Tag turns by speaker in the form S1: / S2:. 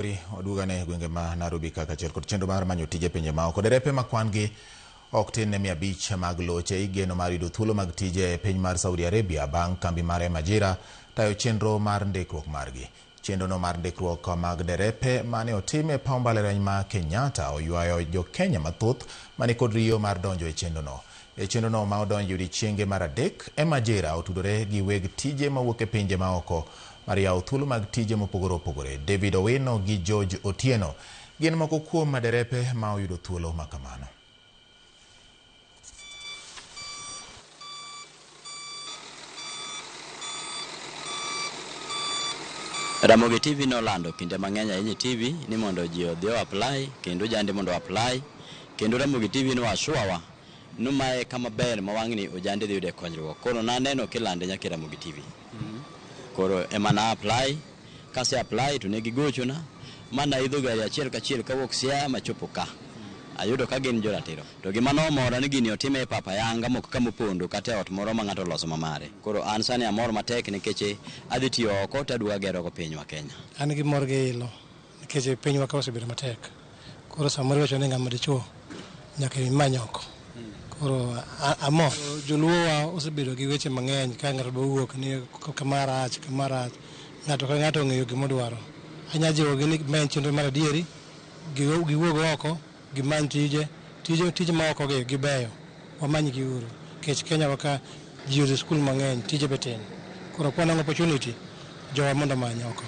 S1: Oduogane gwenge ma Nairobi kaka achiel kod chenro mar manyo tije pinje maoko. Derepe ma kwan gi ok tin ne 500 mag loche igeno mar yudo thuolo mag tije e piny mar Saudi Arabia bang' kambi mar Majira tayo chenro mar ndikruok margi. Chenro no mar ndikruok mag derepe mane otim e paw mbalariany ma Kenyatta oywayo jo Kenya mathoth mane kod riyo mar donjo e chenro no. E chenro no ma odonjo e odiechienge mar adek, Majira otudore gi weg tije mawuok e pinje maoko mar yawo thuolo mag tije mopogore opogore. David Owino gi George Otieno gin moko kuom maderepe ma oyudo thuolo ma kamano.
S2: Ramogi TV nolando kinde mang'eny ahinya e TV ni mondo ji odhi o apply kendo ojande mondo o apply kendo Ramogi TV no assure wa ni mae kama ber ma wang'ni ojande dhi yude konyruok. Koro naneno kilande nyaka e Ramogi TV. Koro ema na apply, kase apply to ne gigochona ma naidho gari achiel kachiel kawuok Siaya machopo ka. Ayudo ka gin joratiro. To gima nomora ni gini otime e pap ayanga mok kama opondo kata e ot moro ma ng'ato oloso mamare. Koro an sani amor matek nikech adhi tiyo oko to aduogo agero go pinywa Kenya.
S3: An gi mor gi ilo nikech pinywa ka osebedo matek. Koro samoro iwacho ni ng'ama dichuo nyaka imany oko. Koro amor. Joluo wa osebedo gi weche mang'eny ka ng'ato dwa wuok ni kama rach, kama rach. Ng'ato ka ng'ato ong'eyo gima odwaro. Anya jiwogi ni ma en chenro mar adieri, giwuog oko, gimany tije, tije tije ma oko gi gibeyo. Wamany gi uru. Nikech Kenya wa ka ji odhi skul mang'eny, tije be tin. Koro ka wanang'o opportunity, jowa mondo omany oko.